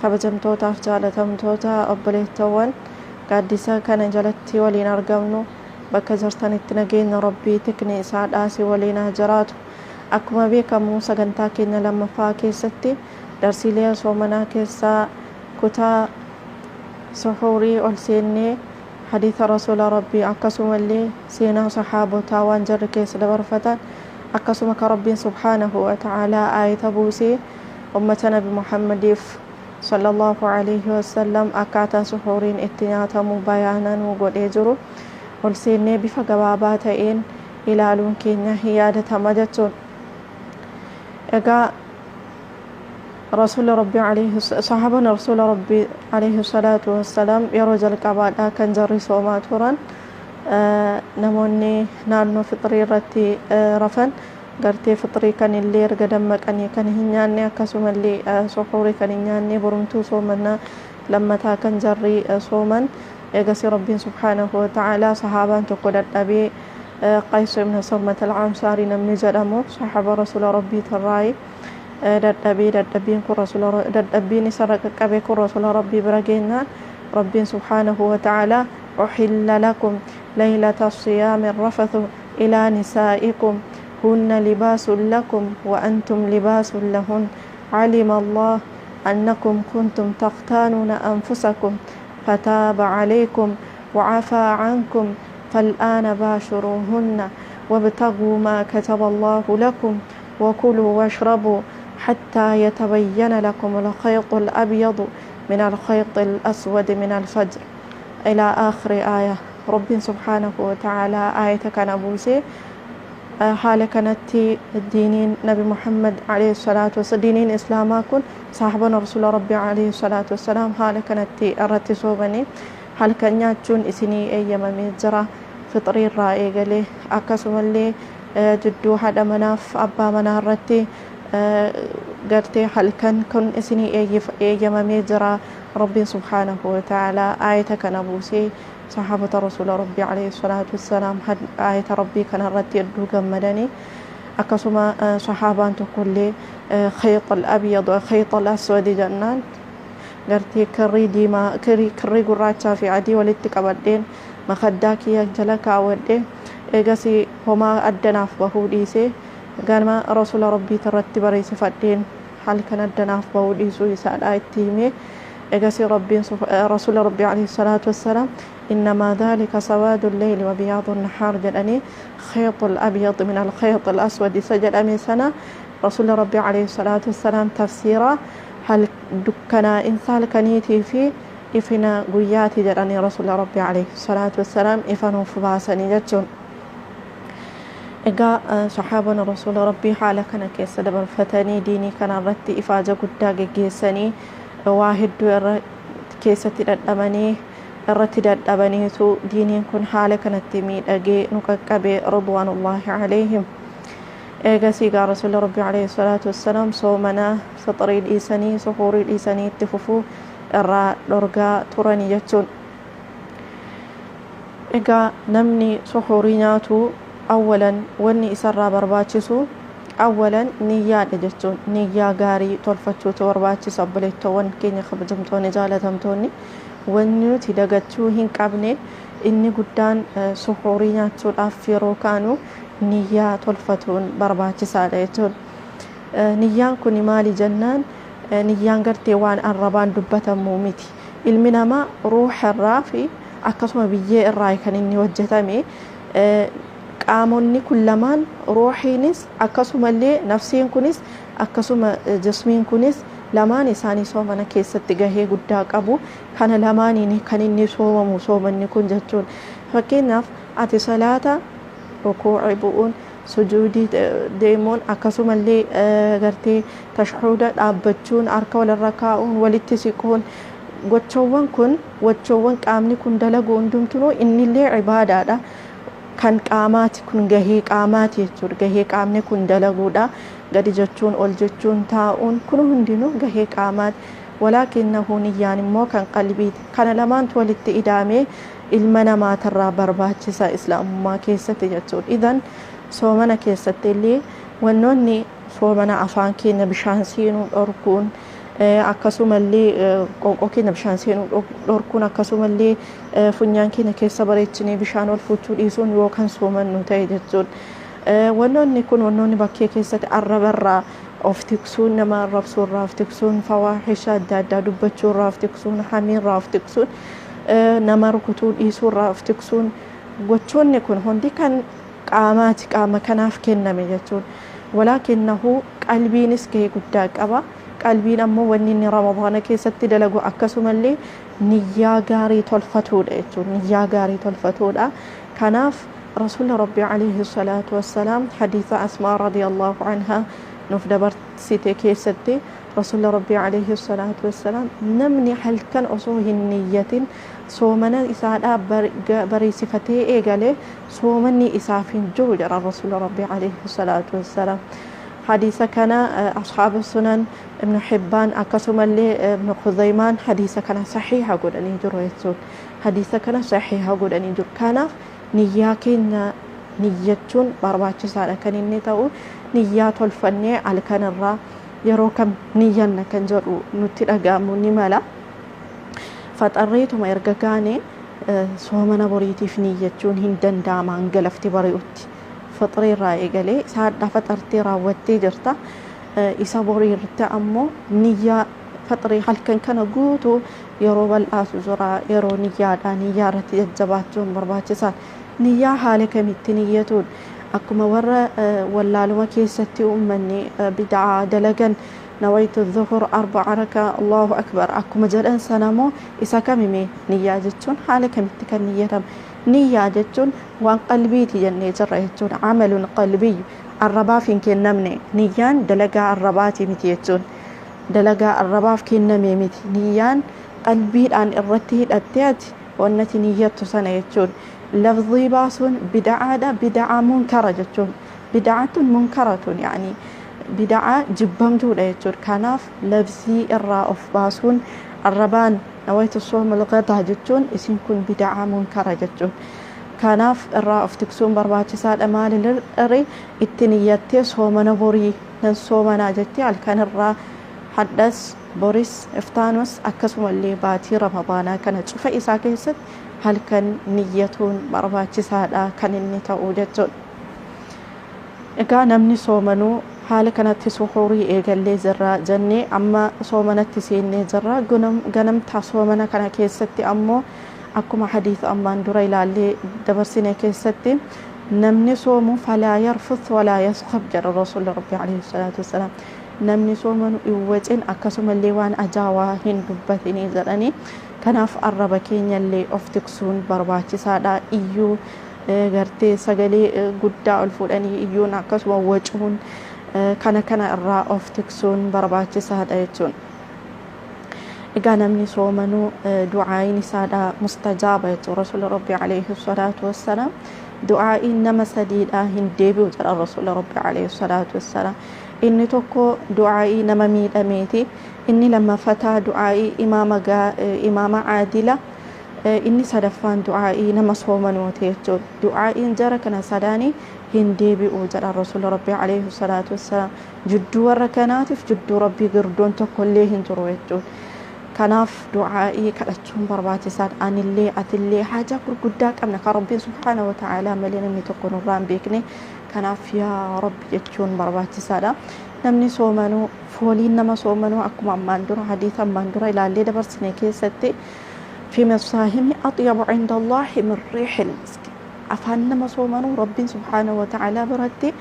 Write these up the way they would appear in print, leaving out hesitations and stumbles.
Kabajamtootaaf jaalatamtoota obboleettowwan gaaddisa kana jalatti waliin argamnu, bakka jirtanitti nageenya Rabbii tikni isaa dhaasii waliin haa jiraatu. Akkuma beekamu, sagantaa keenya lammaffaa keessatti darsiilee soomanaa keessaa kutaa suhuurii ol seennee, hadiisa Rasuula Rabbii, akkasumallee seenaa sahaabotaa, waan jarri keessa dabarfatan, akkasuma ka Rabbiin subhaanahu wa ta'aalaa aayata buusee ummata Nabi Muhammadiif sallallahu alayhi wasallam akkaataa suhuuriin itti nyaatamu bayaananuu godhee jiru ol seennee bifa gabaabaa ta'een ilaaluun keenya hin yaadatama jechuun. Egaa Rasuula Rabbii alayhi, sahaabaan Rasuula Rabbii alayhi salaatu wassalaam yeroo jalqabaadha kan jarri soomaa turan. Namoonni naannoo fixrii irratti rafan, gartee fixrii kan illee erga dammaqanii kan hin nyaanne, akkasumallee suhuurii kan hin nyaanne, borumtuu soomana lammataa kan jarri sooman. Eegasi Rabbiin subhaanahu wa ta'aalaa sahaabaan tokko dadhabee, Qays ibn Sarmat al-Ansaarii namni jedhamu, sahaaba Rasuula Rabbii tirraayi dadhabee, dadhabbiin kun Rasuula, dadhabbiin isarra qaqqabe kun Rasuula Rabbii bira geenyaan, Rabbiin subhaanahu wa ta'aalaa "أحل لكم ليلة الصيام الرفث إلى نسائكم هن لباس لكم وأنتم لباس لهن علم الله أنكم كنتم تختانون أنفسكم فتاب عليكم وعفى عنكم فالآن باشروهن وابتغوا ما كتب الله لكم وكلوا واشربوا حتى يتبين لكم الخيط الأبيض من الخيط الأسود من الفجر" إلى آخر آية. رب سبحانه وتعالى آية kana buusee haala kanatti diiniin Nabi Muhammad alayhi salaatu wasalaam, diiniin Islaamaa kun, saahiban Rasuula Rabbii alayhi salaatu wasalaam haala kanatti irratti soomanii, halkan nyaachuun isinii eeyyamamee jira fixrii irraa eegalee, akkasumallee jidduu haadha manaaf abbaa manaa irratti gartee halkan kun isinii eeyyamamee jira. Rabbiin subhaanahu wa ta'aalaa aayata kana buusee, sahaabota Rasuula Rabbii alayhi salaatu wassalaam aayata Rabbii kana irratti hedduu gammadanii, akkasuma sahaabaan tokkollee خيط الأبيض خيط الأسود jennaan, gartee kirrii diimaa, kirrii gurraachaa fi adii walitti qabadheen makaddaa kiyya jala kaawwadhe, eegasii homaa addanaaf bahuu dhiisee, ganama Rasuula Rabbii irratti bareessifadheen halkan addanaaf bahuu dhiisuu isaadha itti himee, eegasii Rabbiin, Rasuula Rabbii alayhi salaatu wassalaam "إنما ذلك سواد الليل وبياض النهار" jedhanii, خيط الأبيض من الخيط الأسود isa jedhame sana Rasuula Rabbii alayhi salaatu wassalaam tafsiira hal dukkanaa'insa halkaniitii fi ifina guyyaati jedhanii, Rasuula Rabbii alayhi salaatu wassalaam ifa nuuf baasanii jechuun. Egaa saxaabonni Rasuula Rabbii haala kana keessa dabarfatanii, diinii kana irratti ifaaja guddaa geggeessanii, waa hedduu irra keessatti dhadhabanii, irratti dadhabaniitu diiniin kun haala kanatti miidhagee nu qaqqabe, ridwaanullaahi alayhim. Eegasii gaa Rasuulli Rabbii alayhi salaatu wassalaam soomana fixrii dhiisanii suhuurii dhiisanii itti fufuu irraa dhorgaa turanii jechuun. Egaa namni suhuurii nyaatu awwalan wanni isarraa barbaachisu awwalan niyyaadha jechuun, niyyaa gaarii tolfachuutu barbaachisa. Obboleettowwan keenya kabajamtoonni jaalatamtoonni, wanni nuti dagachuu hin qabne inni guddaan suhuurii nyaachuudhaaf yeroo kaanu niyyaa tolfatuun barbaachisaadha jechuun. Niyyaan kun maali jennaan, niyyaan gartee waan arrabaan dubbatamu miti. Ilmi namaa ruuxa irraa fi akkasuma biyyee irraa kan inni hojjetame. Qaamonni kun lamaan, ruuxiinis akkasumallee nafsiin kunis, akkasuma jismiin kunis, lamaan isaanii soomana keessatti gahee guddaa qabu. Kana lamaaniin kan inni soomamu soomanni kun jechuun. Fakkeenyaaf, ati salaata rukuuci bu'uun, sujuudii deemuun, akkasumallee gartee tashhuuda dhaabbachuun, harka walirra kaa'uun, walitti siquun, gochoowwan kun, gochoowwan qaamni kun dalagu hundumtuu innillee ibaadaadha. Kan qaamaati kun, gahee qaamaati jechuudha. Gahee qaamni kun dalaguudha. Gadi jechuun, ol jechuun, taa'uun kun hundinuu gahee qaamaati. Walaakinnahu niyyaan immoo kan qalbiiti. Kana lamaantu walitti idaamee ilma namaatirraa barbaachisa Islaamummaa keessatti jechuudha. Idan soomana keessatti illee wannoonni soomana afaan keenya bishaan seenuu dhorkuun, Akkasumallee qoonqoo keenya bishaan seenuu dhorkuun, akkasumallee funyaan keenya keessa bareechinee bishaan ol fuuchuu dhiisuun yoo kan soomannu ta'e jechuudha. Wannoonni kun wannoonni bakkee keessatti arrabarraa of tiksuun, nama arrabsuurraa of tiksuun, fawaahisha adda addaa dubbachuurraa of tiksuun, hamiirraa of tiksuun, nama rukutuu dhiisuurraa of tiksuun, gochoonni kun hundi kan qaamaati, qaama kanaaf kenname jechuudha. Walaakinnahu qalbiinis gahee guddaa qaba. Qalbiin ammoo wanni inni Ramadaana keessatti dalagu akkasumallee niyyaa gaarii tolfatuudha jechuudha. Niyyaa gaarii tolfatuudha. Kanaaf Rasuulli Rabbi alayhi salaatu wassalaam hadiisa Asmaa radiyallahu anhaa nuuf dabarsite keessatti Rasuulli Rabbi alayhi salaatu wassalaam namni halkan osoo hin niyyatin soomana isaadhaa bariisifatee eegale soomanni isaaf hin jiru jedha Rasuulli Rabbi alayhi salaatu wassalaam. Hadiisa kana asxaabu sunan Ibnu Hibbaan akkasumallee Ibnu Khuzaymaan hadiisa kana saxiiha godhanii jiru jechuudha. Hadiisa kana saxiiha godhanii jiru. Kanaaf niyyaa keenya niyyachuun barbaachisaadha kan inni ta'u. Niyyaa tolfannee halkanirraa yeroo kam niyyanna kan jedhu nutti dhaga'amu ni mala. Faxarreetuma erga gaane soomana boriitiif niyyachuun hin danda'ama hanga lafti bari'utti. Faxaree irraa eegalee saadhaa faxartee raawwattee jirta. Isa borii irratti ammoo niyyaa faxaree halkan kana guutuu yeroo bal'aatu jira. Yeroo niyyaadhaa niyyaa irratti jajjabaachuun barbaachisaadha. Niyyaa haala kamitti niyyatuun akkuma warra wallaaluma keessatti uummanni bid'aa dalagan nawaytu dhuhur 4 raka Allahu akbar akkuma jedhan sanamoo isa kamime niyyaa jechuun haala kamitti kan niyyatamu. Niyyaa jechuun waan qalbiiti jennee jirra jechuudha. Amalun qalbiyyu arrabaaf hin kennamne. Niyyaan dalagaa arrabaati miti jechuun dalagaa arrabaaf kenname miti. Niyyaan qalbiidhaan irratti hidhattee ati wannati niyyattu sana jechuun. Lafzii baasuun bid'aadha, bid'aa munkara jechuun. Bid'aatun munkaratun yaani bid'aa jibbamtuudha jechuudha. Kanaaf lafzii irraa of baasuun arrabaan nawaytu soomul ghadaa jechuun isin kun bid'aa munkara jechuun. Kanaaf irraa of tiksuun barbaachisaadha. Maalirri itti niyyattee soomana borii nan soomanaa jettee halkan irraa hadhas boris iftaanus akkasumallee baatii Ramadaanaa kana cufa isaa keessatti halkan niyyatuun barbaachisaadha kan inni ta'u jechuudha. Egaa namni soomanuu haala kanatti suhuurii eegallee jirra jennee amma soomanatti seennee jirra. Ganamtaa soomana kana keessatti ammoo akkuma hadiisa ammaan dura ilaallee dabarsine keessatti namni soomu falaa yarfuth walaa yaskhab jedha Rasuulli Rabbi alayhi salaatu wassalaam. Namni soomanu hin wacin akkasumallee waan ajaa'aa hin dubbatinii jedhanii. Kanaaf arraba keenyallee of tiksuun barbaachisaadha. Iyyuu gartee sagalee guddaa ol fuudhanii iyyuun akkasuma wacuun kana kana irraa of tiksuun barbaachisaadha jechuun. Egaa namni soomanuu du'aayin isaadha mustajaaba jechuun Rasuulli Rabbi alayhi salaatu wassalaam du'aayin nama sadiidha hin deebi'u jedha Rasuulli Rabbi alayhi salaatu wassalaam. Inni tokko du'aayii nama miidhameeti. Inni lammaffaa du'aayii imaama aadila. Inni sadaffaan du'aayii nama soomanuuti jechuudha. Du'aayiin jara kana sadaanii hin deebi'u jedha Rasuulli Rabbi alayhi salaatu wassalaam. Jidduu warra kanaatiif jidduu Rabbii girdoon tokkollee hin jiru jechuudha. Kanaaf du'aayii kadhachuun barbaachisaadha. Anillee atillee haajaa gurguddaa qabna kan Rabbiin subhaana wa ta'aalaa malee namni tokko nurraa hin beekne. Kanaaf yaa Rabbi jechuun barbaachisaadha. Namni soomanuu fooliin nama soomanuu akkuma ammaan dura hadiisa ammaan dura ilaallee dabarsine keessatti fi masaahimi axyabu cinda Allaahi min riixil miski. Afaan nama soomanuu Rabbiin subhaana wa ta'aalaa biratti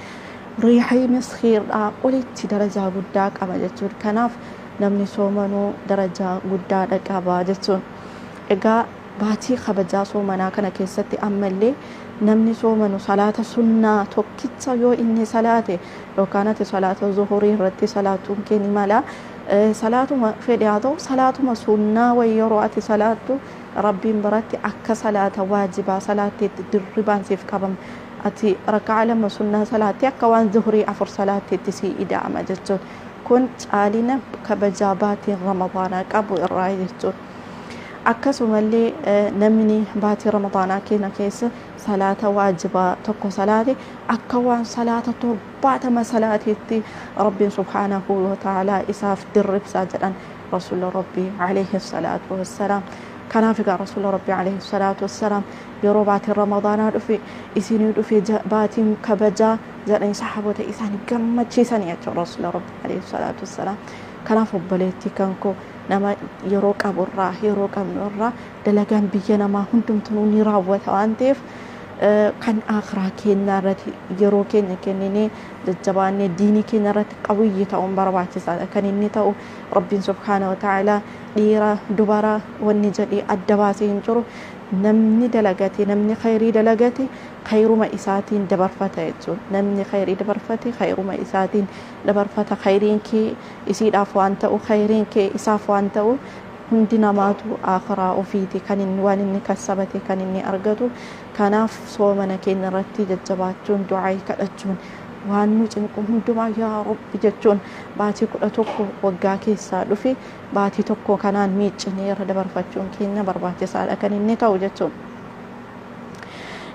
riixii miskiidhaa olitti darajaa guddaa qaba jechuudha. Kanaaf namni soomanuu darajaa guddaadha qaba jechuun. Egaa baatii kabajaa soomanaa kana keessatti ammallee namni soomanu salaata sunnaa tokkicha yoo inni salaate yookaan ati salaata zuhurii irratti salaatuun kee ni mala. Salaatuma fedhe haa ta'u salaatuma sunnaa wayii yeroo ati salaattu Rabbiin biratti akka salaata waajibaa salaatteetti dirribaan siif qabama. Ati raka'a 2 sunnaa salaattee akka waan zuhurii 4 salaatteetti sii ida'ama jechuudha. Kun caalina kabajaa baatiin Ramadaanaa qabu irraa jechuudha. Akkasumallee namni baatii Ramadaanaa kana keessa Salaata waajibaa tokko salaate akka waan salaata 70 salaateetti Rabbiin subhaanahu wa ta'aalaa isaaf dirribsaa jedhan Rasuulli Rabbii alayhi salaatu wassalaam. Kanaaf egaa Rasuulli Rabbii alayhi salaatu wassalaam yeroo baatiin Ramadaanaa dhufe, isinii dhufe baatiin kabajaa jedhanii sahaabota isaanii gammachiisanii jechuudha Rasuulli Rabbii alayhi salaatu wassalaam. Kanaaf obboleettii kan koo, nama yeroo qaburraa, yeroo qabnu irraa dalagaan biyya namaa hundumtuu ni raawwata waan ta'eef, kan akhiraa keenya irratti yeroo keenya kenninee jajjabaannee diinii keenya irratti qawiyyi ta'uun barbaachisaadha kan inni ta'u. Rabbiin subhaana wa ta'ala dhiira dubara wanni jedhee adda baasee hin jiru. Namni dalagate, namni khayrii dalagate khayruma isaatiin dabarfata jechuudha. Namni khayrii dabarfate khayruma isaatiin dabarfata. Khayriin kee isiidhaaf waan ta'u, khayriin kee isaaf waan ta'u, hundi namaatu akhiraa ofiiti kan inni waan inni kassabate kan inni argatu. Kanaaf soomana keenya irratti jajjabaachuun, du'aa kadhachuun, waan nu cinqu hundumaa yaa Rabbi jechuun, baatii 11 waggaa keessaa dhufe baatii tokko kanaan miiccinee irra dabarfachuun keenya barbaachisaadha kan inni ta'u jechuun.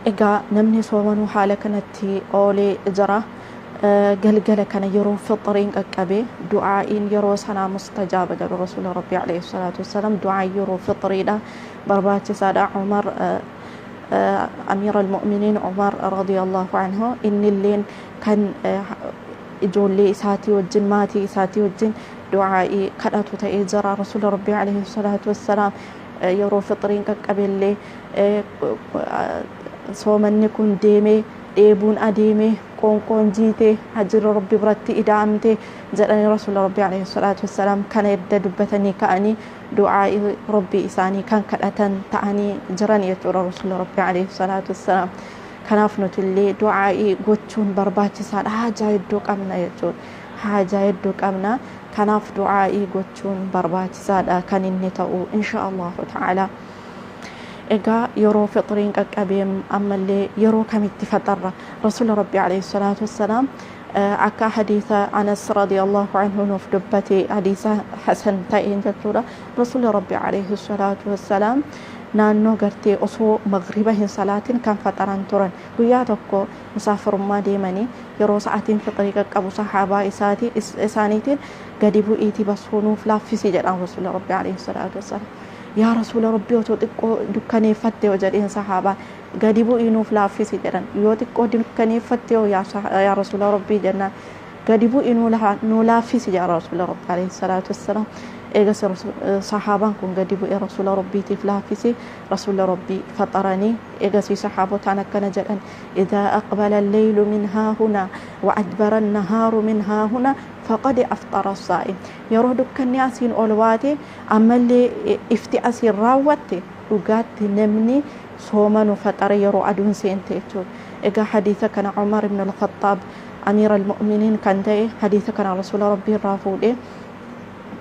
Egaa namni soomanuu haala kanatti oolee jira. Galgala kana yeroo fixriin qaqqabe du'aa'iin yeroo sanaa mustajaaba jedhu Rasuula Rabbii alayhi salaatu wassalaam. Du'aa'iin yeroo fixriidha barbaachisaadha. Umar, amiira almu'miniin Umar radiyallahu anhu, innilleen kan ijoollee isaatii wajjin, maatii isaatii wajjin du'aa'ii kadhatu ta'ee jira. Rasuula Rabbii alayhi salaatu wassalaam yeroo fixriin qaqqabellee soomanni kun deemee, dheebuun adeemee, qoonqoon jiitee, ajirri Rabbi biratti ida'amte jedhanii Rasuula Rabbii alayhi salaatu wassalaam kana edda dubbatanii ka'anii du'aa'ii Rabbii isaanii kan kadhatan ta'anii jiran jechuudha Rasuula Rabbii alayhi salaatu wassalaam. Kanaaf nutillee du'aa'ii gochuun barbaachisaadha. Haajaa hedduu qabna jechuudha. Haajaa hedduu qabna. Kanaaf du'aa'ii gochuun barbaachisaadha kan inni ta'u insha Allahu ta'ala. Egaa yeroo fixriin qaqqabee ammallee yeroo kamitti faxarra? Rasuula Rabbii alayhi salaatu wassalaam akka hadiisa Anas radiyallahu anhu nuuf dubbate, hadiisa hasan ta'een jechuudha. Rasuula Rabbii alayhi salaatu wassalaam naannoo gartee osoo magriba hin salaatin kan faxaran turan. Guyyaa tokko musaafirummaa deemanii yeroo sa'aatiin fixrii qaqqabu sahaabaa isaaniitiin gadi bu'iitii basuu nuuf laaffisi jedhan Rasuula Rabbii alayhi salaatu wassalaam. Yaa Rasuula Rabbii, otoo xiqqoo dukkaneeffatte yoo jedheen sahaabaan, gadi bu'ii nuuf laaffisi jedhan. Yoo xiqqoo dukkaneeffatte yoo yaa Rasuula Rabbii jennaan, gadi bu'ii nuu laaffisi jedha Rasuula Rabbii alayhi salaatu wassalaam. Eegas sahaabaan kun gadi bu'ee Rasuula Rabbiitiif laaffisi, Rasuula Rabbii faxaranii. Eegasii sahaabotaan akkana jedhan: idaa aqbala alleylu min haahuna wa adbara annahaaru min haahuna faqad aftara saa'im. Yeroo dukkanni asiin ol baate ammallee ifti asiin raawwatte, dhugaatti namni soomanu faxare, yeroo aduun seente jechuudha. Egaa hadiisa kana Umar ibn al-Khattaab, amiira al-mu'miniin kan ta'e, hadiisa kana Rasuula Rabbii irraa fuudhee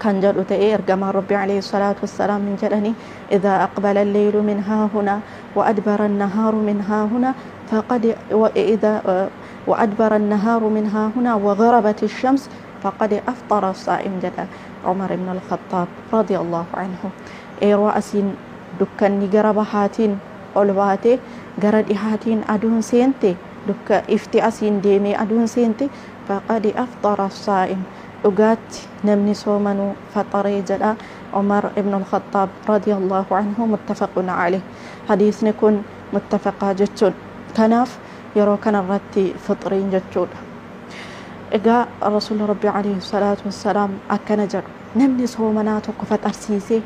kan jedhu ta'e, ergamaan Rabbii alayhi salaatu wassalaam hin jedhanii: idaa aqbala alleylu min haahuna wa adbara annahaaru min haahuna faqad idaa wa adbara annahaaru min haahuna wa gharabat ash-shams faqad aftara as-saa'im jedha Umar ibn al-Khattaab radiyallahu anhu. Yeroo asiin dukkanni gara bahaatiin ol baate, gara dhihaatiin aduun seente, dukka ifti asiin deemee aduun seente, faqad aftara as-saa'im, dhugaatti namni soomanuu faxaree jedha Umar ibn al-Khattaab radiyallahu anhu. Muttafaqun alayh, hadiisni kun muttafaqaa jechuun. Kanaaf yeroo kanarratti fixriin jechuudha. Egaa Rasuulli Rabbii alayhi salaatu wassalaam akkana jedhu: namni soomanaa tokko faxarsiisee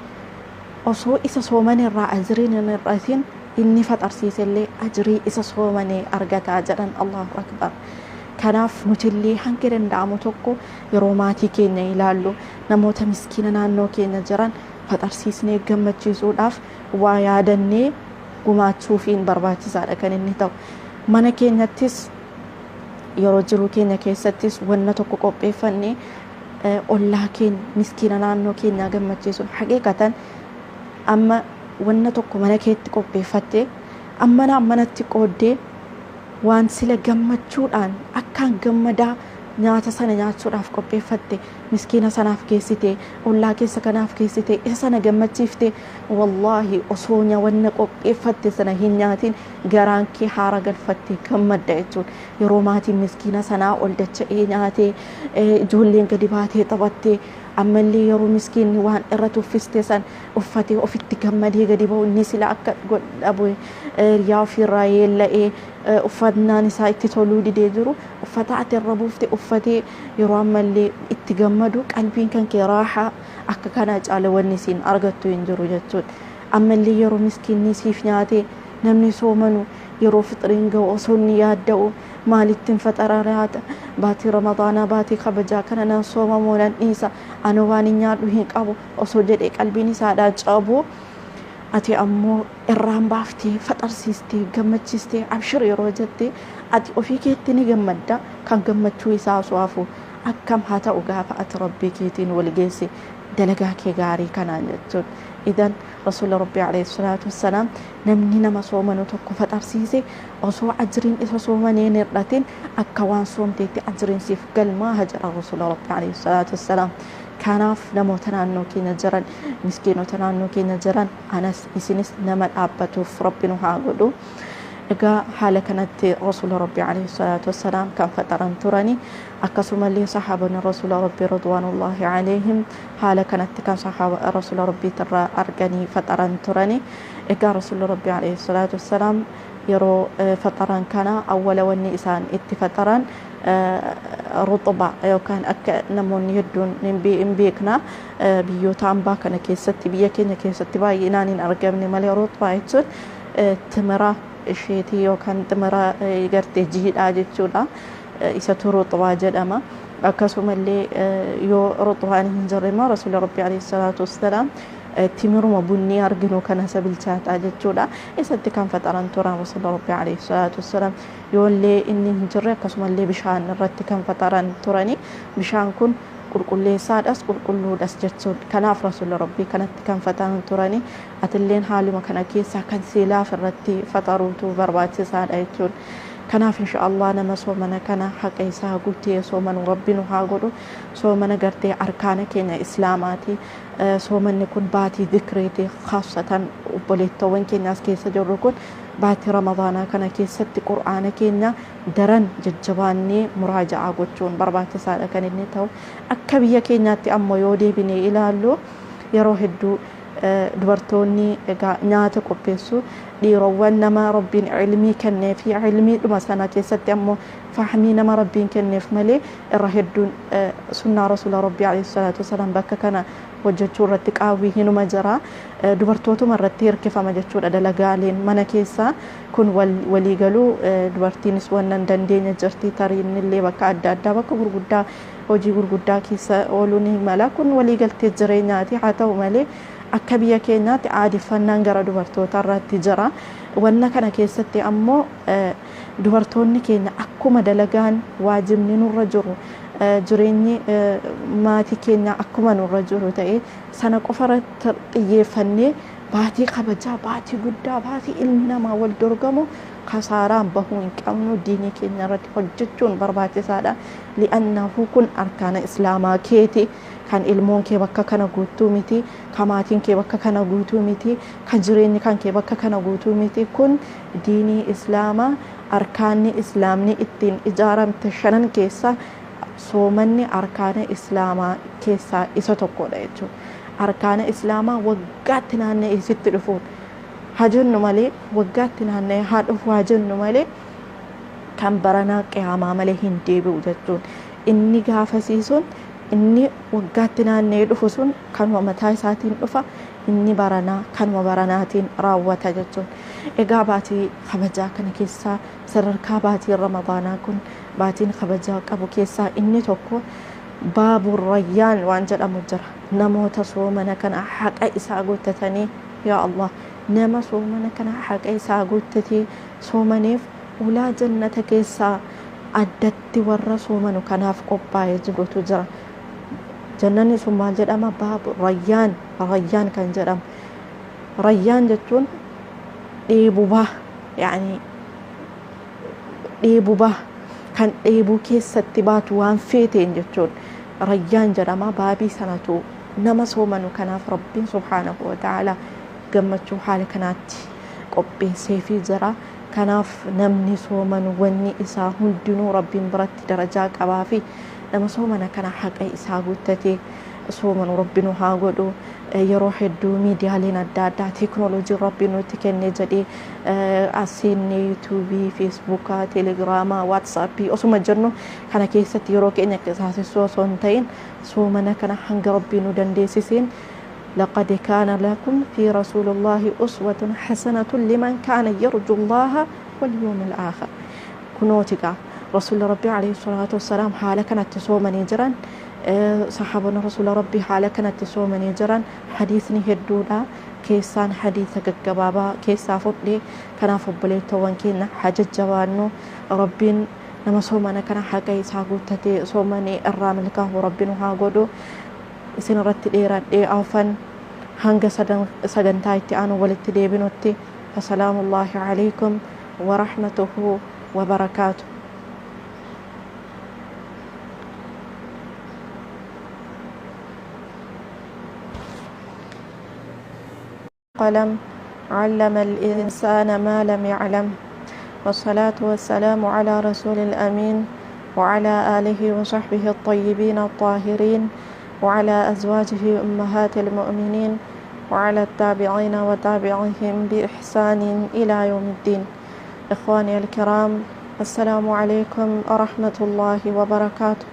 osoo isa soomane irraa ajriin hin hir'atin, inni faxarsiisellee ajrii isa soomanee argataa jedhan. Allahu akbar. Kanaaf nutillee hanga danda'amu tokko yeroo maatii keenya ilaallu namoota miskiina naannoo keenya jiran faxarsiisnee gammachiisuudhaaf waa yaadannee gumaachuufiin barbaachisaadha kan inni ta'u. Mana keenyattis, yeroo jiruu keenya keessattis wanna tokko qopheeffannee ollaa keenya miskiina naannoo keenyaa gammachiisuun, haqiiqatan amma wanna tokko mana keetti qopheeffattee ammana ammanatti qooddee waan sila gammachuudhaan akkaan gammadaa nyaata sana nyaachuudhaaf qopheeffatte, miskiina sanaaf geessite, ollaa keessa kanaaf geessite, isa sana gammachiifte, wallaahi osoo wanna qopheeffatte sana hin nyaatin garaan kee haara galfatte gammadda jechuudha. Yeroo maatiin miskiina sanaa ol dacha'ee nyaatee, ijoolleen gadi baatee taphattee, ammallee yeroo miskiinni waan irra tuffiste san uffatee ofitti gammadee gadi ba'u, inni sila akka dhabu yaa ofirraa yeella'ee uffannaan isaa itti toluu didee jiru, uffata ati irra buufte uffatee yeroo ammallee itti gammadu, qalbiin kan kee raaxaa akka kanaa caala wanni isiin argattu hin jiru jechuudha. Ammallee yeroo miskiinni siif nyaatee, namni soomanu yeroo fixriin ga'u osoo inni yaadda'u, maalittiin faxara laata, baatii Ramadaanaa baatii kabajaa kana nan soomamoo nan dhiisa, ani waan hin nyaadhu hin qabu osoo jedhee qalbiin isaadhaa cabu, ati ammoo irraan baaftee faxarsiistee gammachiistee abshir yeroo jettee, ati ofii keetti ni gammadda. Kan gammachuu isaa osoo hafu akkam haa ta'u gaafa ati Rabbii keetiin wal geesse dalagaa kee gaarii kanaan jechuudha. Idan Rasuula Rabbii alayhi salaatu wassalaam namni nama soomanu tokko faxarsiise osoo ajriin isa soomanee hin hir'atin akka waan soomteetti ajriin siif galmaa jedha Rasuula Rabbii alayhi salaatu wassalaam. Kanaaf namoota naannoo keenya jiran, miskiinota naannoo keenya jiran, anas isinis nama dhaabbatuuf Rabbi nu haa godhu. Egaa haala kanatti Rasuula Rabbii alayhi salaatu wassalaam kan faxaran turani. Akkasumallee sahaabonni Rasuula Rabbii ridwaanullahi alayhim haala kanatti kan sahaaba Rasuula Rabbiitirraa arganii faxaran turani. Egaa Rasuula Rabbii alayhi salaatu wassalaam yeroo faxaran kana awwala wanni isaan itti faxaran ruxba, yookaan akka namoonni hedduun hin beekna, biyyoota hambaa kana keessatti, biyya keenya keessatti baay'inaan hin argamne malee, ruxbaa jechuun timira isheetii yookaan timira gartee jiidhaa jechuudha. Isatu ruxbaa jedhama. Akkasumallee yoo ruxbaan hin jirre immoo Rasuula Rabbii alayhi salaatu wassalaam timiruma bunnii arginu kana isa bilchaataa jechuudha. Isatti kan faxaran turan Rasuula Rabbii alayhi salaatu wassalaam. Yoollee inni hin jirre akkasumallee bishaan irratti kan faxaran turani. Bishaan kun qulqulleessaadhas qulqulluudhas jechuudha. Kanaaf Rasuula Rabbii kanatti kan faxaran turani. Atilleen haaluma kana keessaa kan siilaaf irratti faxaruutu barbaachisaadha jechuudha. Kanaaf insha Allah nama soomana kana haqa isaa guutee soomanu Rabbi nu haa godhu. Soomana gartee arkaana keenya Islaamaati. Soomanni kun baatii zikriiti. Khaasatan obboleettowwan keenyaas keessa jirru kun baatii Ramadaanaa kana keessatti Qur'aana keenya daran jajjabaannee muraaja'aa gochuun barbaachisaadha kan inni ta'u. Akka biyya keenyaatti ammoo yoo deebinee ilaallu, yeroo hedduu dubartoonni egaa nyaata qopheessu, dhiirowwan nama Rabbiin ilmii kennee fi ilmiidhuma sana keessatti ammoo fahmii nama Rabbiin kenneef malee, irra hedduun sunnaa Rasuula Rabbii alayhi salaatu wasalaam bakka kana hojjechuu irratti qaawwii hinuma jira. Dubartootuma irratti hirkifama jechuudha dalagaaleen mana keessaa kun waliigaluu. Dubartiinis wannan hin dandeenye jirti, tariin illee bakka adda addaa bakka gurguddaa hojii gurguddaa keessa ooluu ni mala. Kun waliigaltee jireenyaati. Haa ta'u malee akka biyya keenyaatti aadeffannaan gara dubartoota irratti jira. Wanna kana keessatti ammoo dubartoonni keenya akkuma dalagaan waajibni nurra jiru, jireenyi maatii keenya akkuma nurra jiru ta'e, sana qofa irratti xiyyeeffannee baatii kabajaa, baatii guddaa, baatii ilmi namaa wal dorgamu kasaaraan bahuu hin qabnu. Diinii keenya irratti hojjechuun barbaachisaadha. Li'annahu kun arkaana Islaamaa keeti. Kan ilmoon kee bakka kana guutuu miti, kan maatiin kee bakka kana guutuu miti, kan jireenyi kan kee bakka kana guutuu miti. Kun diinii Islaamaa, arkaanni Islaamni ittiin ijaaramte shanan keessaa soomanni arkaana Islaamaa keessaa isa tokkodha jechuudha. Arkaana Islaamaa waggaatti naanna'ee sitti dhufuun haa jennu malee, waggaatti naanna'ee haa dhufu haa jennu malee, kan baranaa qiyaamaa malee hin deebi'u jechuun. Inni gaafasii sun, inni waggaatti naanna'ee dhufu sun kanuma mataa isaatiin dhufa, inni baranaa kanuma baranaatiin raawwata jechuun. Egaa baatii kabajaa kana keessaa, sadarkaa baatiin Ramadaanaa kun baatiin kabajaa qabu keessaa inni tokko baaburrayyaan waan jedhamu jira. Namoota soomana kana haqa isaa guuttatanii, yaa Allah, nama soomana kana haqa isaa guuttatee soomaneef ulaa jannata keessaa addatti warra soomanu kanaaf qophaa'ee jirutu jira. Jannanni sun maal jedhama? Baabu rayyaan, rayyaan kan jedhamu. Rayyaan jechuun dheebubaa, yaani dheebubaa. Kan dheebuu keessatti baatu waan feeteen jechuun Rayyaan jedhama. Baabii sanatu nama soomanu kanaaf Rabbiin subhaanahu wa ta'ala gammachuu haala kanaatti qopheesseefii jira. Kanaaf namni soomanu wanni isaa hundinuu Rabbiin biratti darajaa qabaa fi nama soomana kana haqa isaa guuttatee soomanu Rabbi nu haa godhu. Yeroo hedduu miidiyaaleen adda addaa teekinooloojiin Rabbi nutti kenne jedhee asiinne yuutuubii, feesbuukaa, teelegiraamaa, waatsaappii osuma jennu kana keessatti yeroo keenya qisaasessuu osoo hin ta'in soomana kana hanga Rabbi nu dandeessiseen لقد كان لكم في رسول الله أسوة حسنة لمن كان يرجو الله واليوم الآخر. كنوتك رسول ربي عليه الصلاة والسلام حالة كانت صومني جرا، صحابنا رسول ربي حالة كانت صومني جرا. حديثني هدودا كيسان حديث قبابا كيسا فضلي كان فبلي توان كينا حاجة جوانو ربين نما صومنا كان حقا يساقو تتي صومني الرامل كهو ربين هاقودو isin irratti dheeradhee afan hanga sagantaa itti aanu walitti deebinutti fasalaamu llaahi alaykum warahmatuhu wabarakaatu. قلم علم الإنسان ما لم يعلم، والصلاة والسلام على رسول الأمين وعلى آله وصحبه الطيبين الطاهرين وعلى أزواجه أمهات المؤمنين وعلى التابعين وتابعيهم بإحسان إلى يوم الدين. إخواني الكرام، السلام عليكم ورحمة الله وبركاته.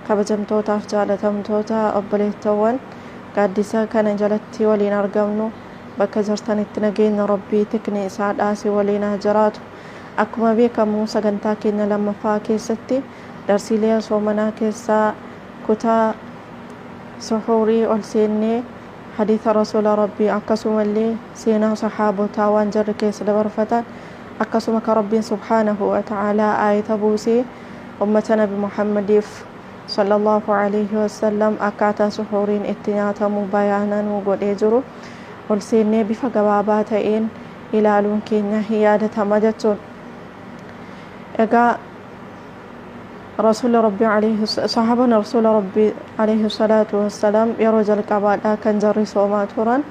كبجمتوتا جالتمتوتا أبليتوان قدسا كان جلتي ولين أرقمنو bakka jirtanitti nageenya Rabbii tikni isaa dhaase waliin haa jiraatu. Akkuma beekamu sagantaa keenya lammaffaa keessatti darsiilee soomanaa keessaa kutaa suhuurii ol seennee hadiisa rasuula Rabbii akkasumallee seenaa sahaabotaa waan jarri keessa dabarfatan akkasuma ka Rabbiin subhaanahu wa ta'aalaa aayita buusee ummata Nabi Muhammadiif sallallahu alaihi wasallam akkaataa suhuuriin itti nyaatamu bayaananuu godhee jiru ol seennee bifa gabaabaa ta'een ilaaluun keenya hin yaadatama jechuun. Egaa rasuula Rabbii alayhi sahaabaan rasuula Rabbii alayhi salaatu wassalaam yeroo jalqabaadhaa kan jarri soomaa turan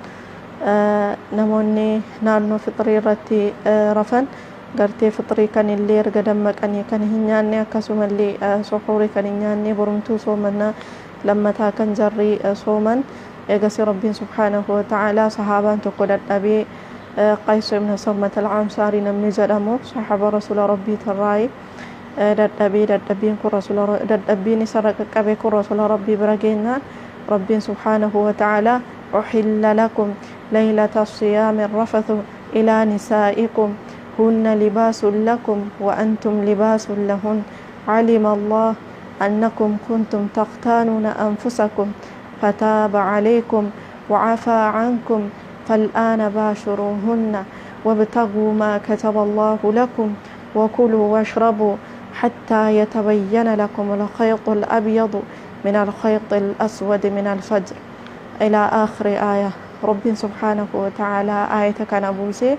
namoonni naannoo fixrii irratti rafan gartee fixrii kan illee erga dammaqanii kan hin nyaanne akkasumallee suhuurii kan hin nyaanne borumtuu soomannaa lammataa kan jarri sooman. Eegasi Rabbiin subhaanahu wa ta'aalaa sahaabaan tokko dadhabee Qays ibn Sarmat al-Ansaarii namni jedhamu sahaaba rasuula Rabbii tarraayi dadhabee dadhabbiin kun rasuula dadhabbiin isarra qaqqabe kun rasuula Rabbii bira geennaan Rabbiin subhaanahu wa ta'aalaa أحل لكم ليلة الصيام الرفث إلى نسائكم هن لباس لكم وأنتم لباس لهن علم الله أنكم كنتم تختانون أنفسكم فتاب عليكم وعفى عنكم فالآن باشروهن وابتغوا ما كتب الله لكم وكلوا واشربوا حتى يتبين لكم الخيط الأبيض من الخيط الأسود من الفجر إلى آخر آية. رب سبحانه وتعالى آية كان أبوسي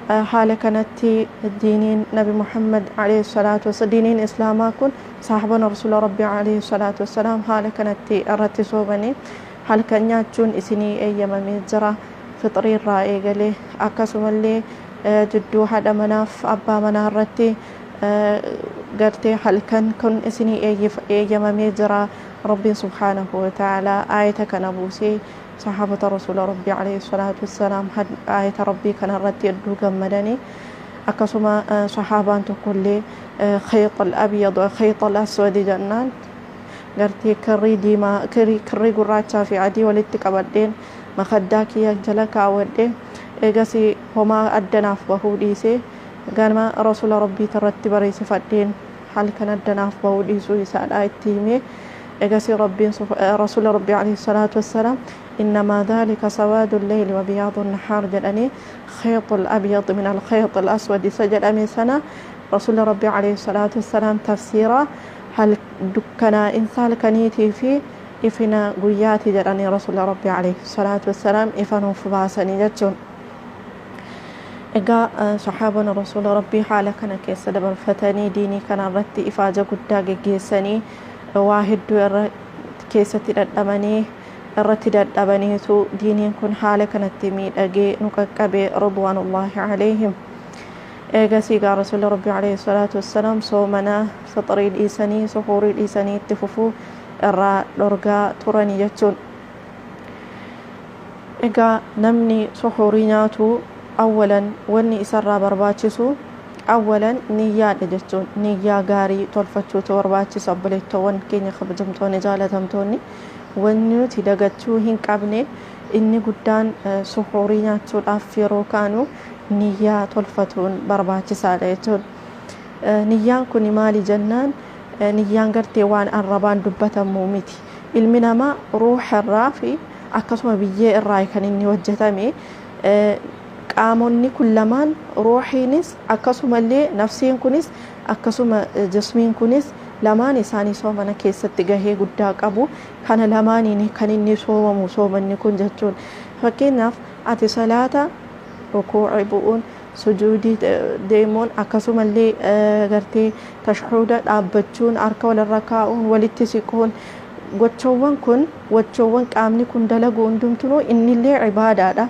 حالة كانت الدينين نبي محمد عليه الصلاة والسلام دينين إسلاما كن صاحبنا رسول ربي عليه الصلاة والسلام حالة كانت الرتسوبني حال كان ياتون إسني أيام ميجرة فطري الرائع قالي أكاسم اللي جدو حدا مناف أبا منارتي قالتي حال كان كن إسني أيام ميجرة ربي سبحانه وتعالى آية كان أبوسي صحابة رسول ربي عليه الصلاة والسلام آية ربي كان رتي الدوغم مدني أكسما صحابة تقول لي خيط الأبيض وخيط الأسود جنان قرتي كري ديما كري كري قراتشا في عدي ولدتك أبدين مخداكي يجلك أودين إيجاسي هما أدناف بهوديسي قال ما رسول ربي ترتب رئيس فدين حال كان أدناف بهوديسو يسأل آية تيمي إيجاسي ربي رسول ربي عليه الصلاة والسلام إنما ذلك سواد الليل وبياض النهار جلني خيط الأبيض من الخيط الأسود سجل أمي سنة رسول ربي عليه الصلاة والسلام تفسيرا هل دكنا إنسان كنيتي في إفنا قياتي جلني رسول ربي عليه الصلاة والسلام إفنو فباسني جتون. Egaa saxaabonni rasuula rabbii haala kana keessa dabarfatanii diinii kana irratti ifaaja guddaa geggeessanii waa hedduu irra keessatti dhadhabanii irratti dadhabaniitu diiniin kun haala kanatti miidhagee nu qaqqabe, ridwaanullaahi alayhim. Eegasii gaa rasuula rabbii alayhi salaatu wassalaam soomana fixrii dhiisanii suhuurii dhiisanii itti fufuu irraa dhorgaa turanii jechuun. Egaa namni suhuurii nyaatu awwalan wanni isarraa barbaachisu awwalan niyyaadha jechuun, niyyaa gaarii tolfachuutu barbaachisa. Obboleettowwan keenya kabajamtoonni jaalatamtoonni, wanni nuti dagachuu hin qabne inni guddaan suhuurii nyaachuudhaaf yeroo kaanu niyyaa tolfatuun barbaachisaadha jechuun. Niyyaan kun maali jennaan, niyyaan gartee waan arrabaan dubbatamu miti. Ilmi namaa ruuxa irraa fi akkasuma biyyee irraa kan inni hojjetame. Qaamonni kun lamaan, ruuxiinis akkasumallee nafsiin kunis akkasuma jismiin kunis, lamaan isaanii soomana keessatti gahee guddaa qabu. Kana lamaaniin kan inni soomamu soomanni kun jechuun. Fakkeenyaaf ati salaata rukuuci bu'uun, sujuudii deemuun, akkasumallee gartee tashhuuda dhaabbachuun, harka walirra kaa'uun, walitti siquun, gochoowwan kun, gochoowwan qaamni kun dalagu hundumtunuu innillee ibaadaadha.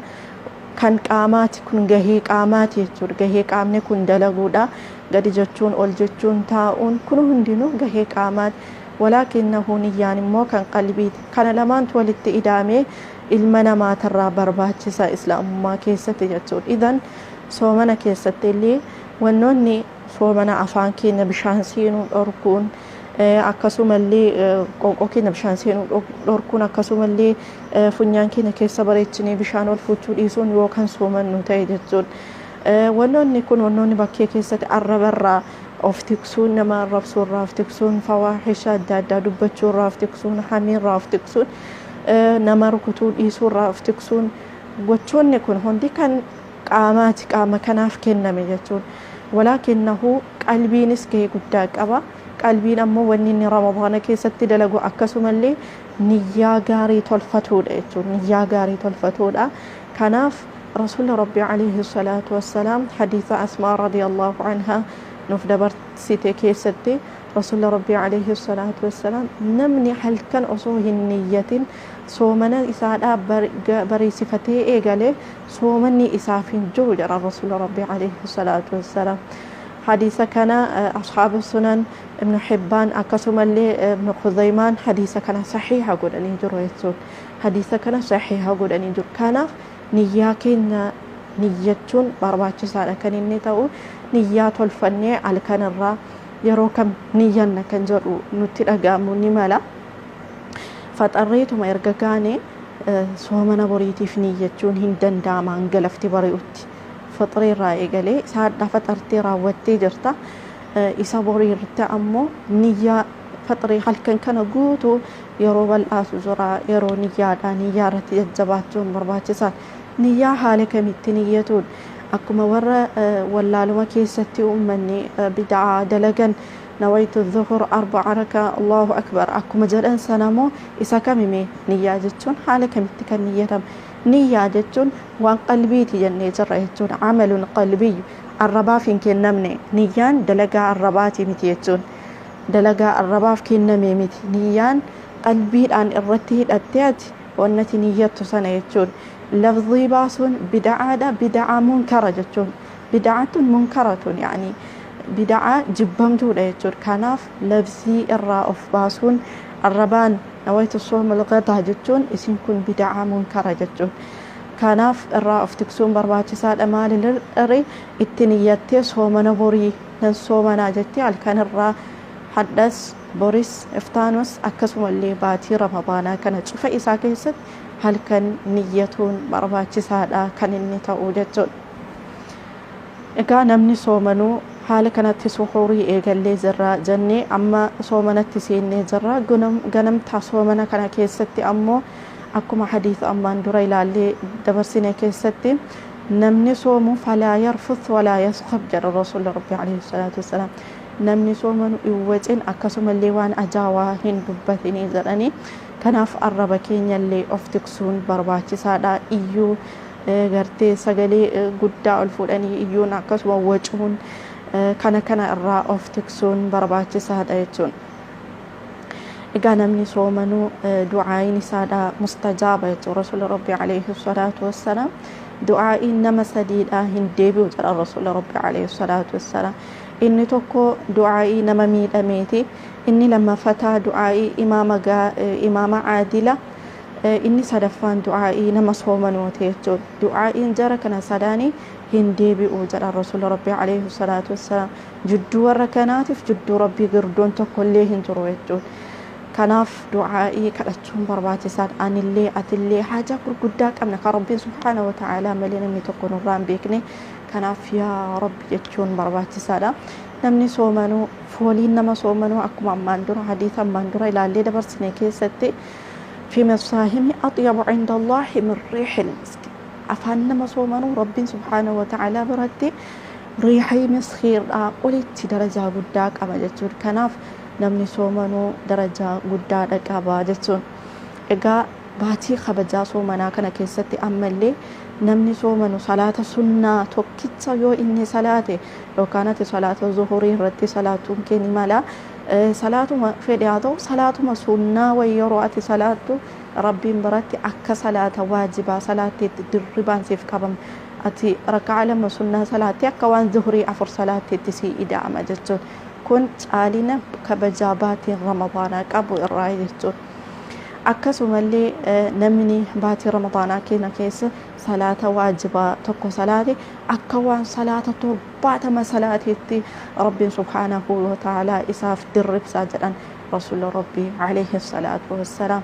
Kan qaamaati kun gahee qaamaati jechuudha. Gahee qaamni kun dalaguudha. Gadi jechuun, ol jechuun, taa'uun kun hundinuu gahee qaamaati. Walaakinnahu niyyaan immoo kan qalbiiti. Kana lamaantu walitti idaamee ilma namaatirraa barbaachisa islaamummaa keessatti jechuudha. Idan soomana keessatti illee wannoonni soomana afaan keenya bishaan seenuu dhorkuun, akkasumallee qoonqoo keenya bishaan seenuu dhorkuun, akkasumallee funyaan keenya keessa bareechinee bishaan ol fuuchuu dhiisuun yoo kan soomannu ta'e jechuudha. Wannoonni kun, wannoonni bakkee keessatti arrabarraa of tiksuun, nama arrabsuurraa of tiksuun, fawaahisha adda addaa dubbachuurraa of tiksuun, hamiirraa of tiksuun, nama rukutuu dhiisuurraa of tiksuun, gochoonni kun hundi kan qaamaati, qaama kanaaf kenname jechuudha. Walaakinnahu qalbiinis gahee guddaa qaba. Qalbiin ammoo wanni inni ramadaana keessatti dalagu akkasumallee niyyaa gaarii tolfatuudha jechuudha. Niyyaa gaarii tolfatuudha. Kanaaf rasuulli rabbii alayhi salaatu wassalaam hadiisa Asmaa radiyallahu anhaa nuuf dabarsite keessatti, rasuulli rabbii alayhi salaatu wassalaam namni halkan osoo hin niyyatin soomana isaadhaa bariisifatee eegale soomanni isaaf hin jiru jedha rasuulli rabbii alayhi salaatu wassalaam. Hadiisa kana asxaabu sunan, Ibnu Hibbaan akkasumallee Ibnu Khuzaymaan hadiisa kana saxiiha godhanii jiru jechuudha. Hadiisa kana saxiiha godhanii jiru. Kanaaf niyyaa keenya niyyachuun barbaachisaadha kan inni ta'u. Niyyaa tolfannee halkanirraa yeroo kam niyyanna kan jedhu nutti dhaga'amu ni mala. Faxarreetuma erga gaane soomana boriitiif niyyachuun hin danda'ama hanga lafti bari'utti. Faxiree irraa eegalee saadhaa faxartee raawwattee jirta. Isa borii irratti ammoo niyyaa faxiree halkan kana guutuu yeroo bal'aatu jira. Yeroo niyyaadha, niyyaa irratti jajjabaachuun barbaachisaadha. Niyyaa haala kamitti niyyatuun? Akkuma warra wallaaluma keessatti uummanni bid'aa dalagan, nawaytu dhuhur arba'a raka, allahu akbar akkuma jedhan sanamoo isa kamime? Niyyaa jechuun haala kamitti kan niyyatamu? Niyyaa jechuun waan qalbiiti jennee jirra jechuun, amalun qalbiyyu, arrabaaf hin kennamne. Niyyaan dalagaa arrabaati miti jechuun, dalagaa arrabaaf kenname miti. Niyyaan qalbiidhaan irratti hidhattee ati wannati niyyattu sana jechuun. Lafzii baasuun bid'aadha, bid'aa munkara jechuun, bid'atun munkaratun, yaani bid'aa jibbamtuudha jechuudha. Kanaaf lafzii irraa of baasuun, arrabaan nawaytu sooma al jechuun isin kun bid'aa munkara jechuun. Kanaaf irraa of tiksuun barbaachisaadha. Maalirri itti niyyattee soomana borii nan soomanaa jettee halkan irraa hadhas, boris, iftaanus, akkasumallee baatii ramadaanaa kana cufa isaa keessatti halkan niyyatuun barbaachisaadha kan inni ta'u jechuudha. Egaa namni soomanuu haala kanatti suhuurii eegallee jirra jennee, amma soomanatti seennee jirra. Ganamtaa soomana kana keessatti ammoo akkuma hadiisa ammaan dura ilaallee dabarsine keessatti namni soomu falaa yarfuth walaa yaskhab jedha rasuulli rabbi alayhi salaatu wassalaam. Namni soomanu hin wacin, akkasumallee waan ajaawaa hin dubbatinii jedhanii. Kanaaf arraba keenyallee of tiksuun barbaachisaadha. Iyyuu, Gartee sagalee guddaa ol fuudhanii iyyuun akkasuma wacuun kana kana irraa of tiksuun barbaachisaadha jechuun. Egaa namni soomanuu du'aayin isaadha mustajaaba jechuun. Rasuula Rabbi alayhi salaatu wassalaam du'aa'iin nama sadiidha hin deebi'u jedha Rasuula Rabbi alayhi salaatu wassalaam. Inni tokko du'aa'ii nama miidhameeti, inni lammaffaa du'aa'ii imaama caadila, inni sadaffaan du'aa'ii nama soomanuuti jechuudha. Du'aa'iin jara kana sadaanii hin deebi'u jedha Rasuula Rabbi alayhi salaatu wassalaam. Jidduu warra kanaatiif jidduu Rabbii girdoon tokkollee hin jiru jechuudha. Kanaaf du'aa'ii kadhachuun barbaachisaadha. Anillee atillee haajaa gurguddaa qabna kan Rabbiin subhaana wa ta'aalaa malee namni tokko nurraa hin beekne. Kanaaf yaa Rabbi jechuun barbaachisaadha. Namni soomanuu, fooliin nama soomanuu akkuma ammaan dura hadiisa ammaan dura ilaallee dabarsine keessatti, fi masaahimi axyabu cinda Allaahi min riixil miski. Afaan nama soomanuu Rabbiin subhaana wa ta'aalaa biratti riixii miskiidhaa olitti darajaa guddaa qaba jechuudha. Kanaaf namni soomanuu darajaa guddaadha qaba jechuun. Egaa baatii kabajaa soomanaa kana keessatti ammallee namni soomanu salaata sunnaa tokkicha yoo inni salaate, yookaan ati salaata zuhurii irratti salaatuun kee ni mala. Salaatuma fedhe haa ta'u, salaatuma sunnaa wayi yeroo ati salaattu Rabbiin biratti akka salaata waajibaa salaatteetti dirribaan siif qabama. Ati raka'a 2 sunnaa salaattee akka waan zuhurii 4 salaatteetti sii ida'ama jechuudha. Kun caalina kabajaa baatiin Ramadaanaa qabu irraa jechuudha. Akkasumallee namni baatii Ramadaanaa keenya keessa salaata waajibaa tokko salaate akka waan salaata 70 salaateetti Rabbiin subhaanahu wa ta'aalaa isaaf dirribsaa jedhan Rasuula Rabbii alayhi salaatu wassalaam.